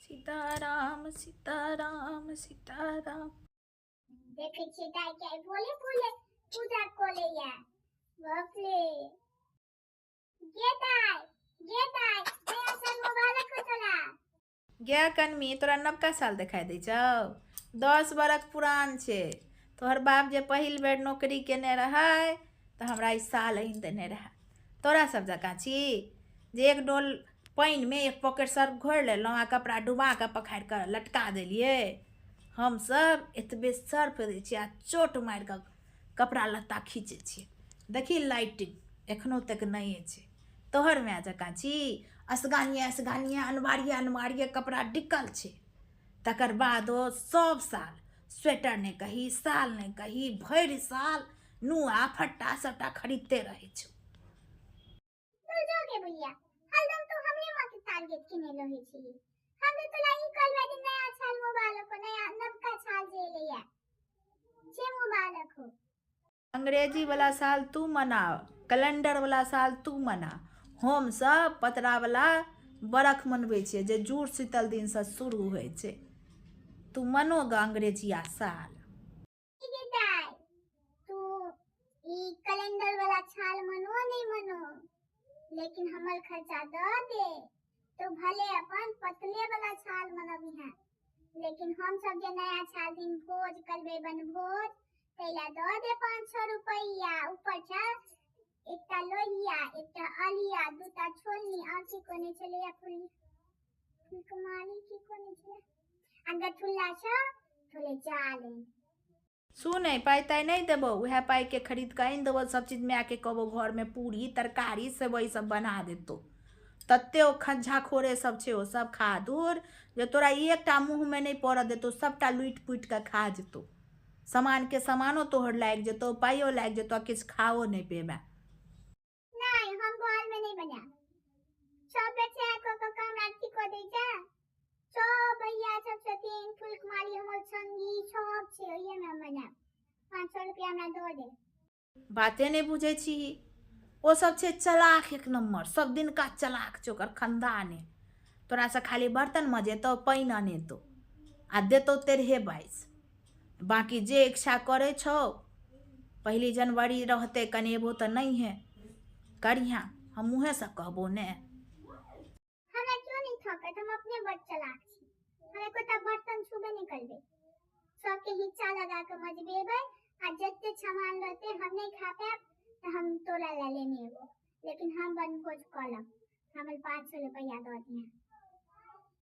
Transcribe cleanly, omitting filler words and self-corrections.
सीताराम सीताराम सीताराम। देखै छियै दाइ के आइ भोले भोले पूजा कऽ लैया। बाप रे, गे दाइ, गे दाइ, नया साल मुबारक हो तोरा। गे कनमी, तोरा नवका साल देखाइ दै छौ? 10 बरख पुरान छै। तोहर बाप जे पहिल बेर नौकरी केने रहै तऽ हमरा ई साल आनि देने रहै। तोरा सब जकाँ छी जे एक डोल पानिमे एक पॉकेट सर्फ घोरि लेलहुँ आ कपड़ा डुबा कऽ पखारि कऽ लटका देलियै। हमसभ एतबे सर्फ दै छियै आ चोट मारि कऽ कपड़ा लत्ता खींचै छियै। देखी, लाइटिंग एखनो तक नहि छै। तोहर माय जकाँ छी? असगानिये असगानिये अनमारिये अनमारिये कपड़ा डिकल छै। तकर बाद ओ सब साल स्वेटर नहि कही, साल नहि कही, भरि साल नुआ फट्टा सबटा खरीदते रहै छौ। तू जो गे बुढ़िया, हरदम तू हमरे माँ के टारगेट केने रहै छी। हम तऽ तोरा ई कहलबै जे नया छाल मुबारक हो, नया नवका छाल जे एलैया से मुबारक हो। अंग्रेजी वाला साल तू मना, कैलेंडर वाला साल तू मना, हम सब पतरा वाला बरख मनबै छियै जे जूड़ शीतल दिनसँ शुरू होइ छै। तू मनो ग अंग्रेजिया साल। गे दाइ, तू ई कैलेंडर वाला छाल मनो नहीं मनो, लेकिन हमर खर्चा दऽ दे। तू भले अपन पतले वाला छाल मनबिहे, लेकिन हम सब जे नया छाल दिन भोज करबै, बनभोज, तैला दऽ दे 500 रुपैआ। ऊपर छा एकटा लोहिया, एकटा अलिया, दूटा छोलनी, आर की कोने छलैया, फुल फुलकुमारी की कोने छलै, आ गठुल्ला छौ थोड़े चाल। सुनै, पाइ ताइ नहि देबौ। उएह पाइके खरीद कऽ आनि देबौ सब चीज। मायके कहबौ घरमे पूरी तरकारी सेवइ सब बना देतौ। तते ओ खज्झा खोरे सब छै ओ सब खादुर जे तोरा एकटा मुँहमे नहि पड़ऽ देतौ, सबटा लुटि पुटि कऽ खा जेतौ। सामानके सामानो तोहर लागि जेतौ, पाइयो लागि जेतौ आ किछु खाओ नहि पेबे। नहि, हम घरमे नहि बनायब। सब बेर सएह कऽ कऽ के हमरा अथी कऽ दै छै। सब भैया सब छथिन, फुलकुमारी हमर संगी सब छै, ओहिमे हम बनायब। 500 रुपया हमरा दऽ दे। बाते नहि बुझै छी। ओ सब छै चलाक एक नम्बर, सब दिनका चलाक छै ओकर खानदाने। तोरासँ खाली बर्तन मजेतौ, पानि अनेतौ आ देतौ 13-22। बाँकी जे इच्छा करै छौ, पहिली जनवरी रहतै कनेबो तऽ नहि है करिहेँ, हम मुँहेसँ कहबो ने। हमरा क्यों नहीं थकत, हम अपने बड़ चलाक छी। हम एकोटा बर्तन छूबे नहीं करबै, सबके हिस्सा लगा के मजबेबै आ जते सामान रहतै हम नहीं खा पायब तऽ हम तोरा लए लेने एबो, लेकिन हम बनभोज कऽ लेब। हमर 500 रुपैआ दऽ दिहें।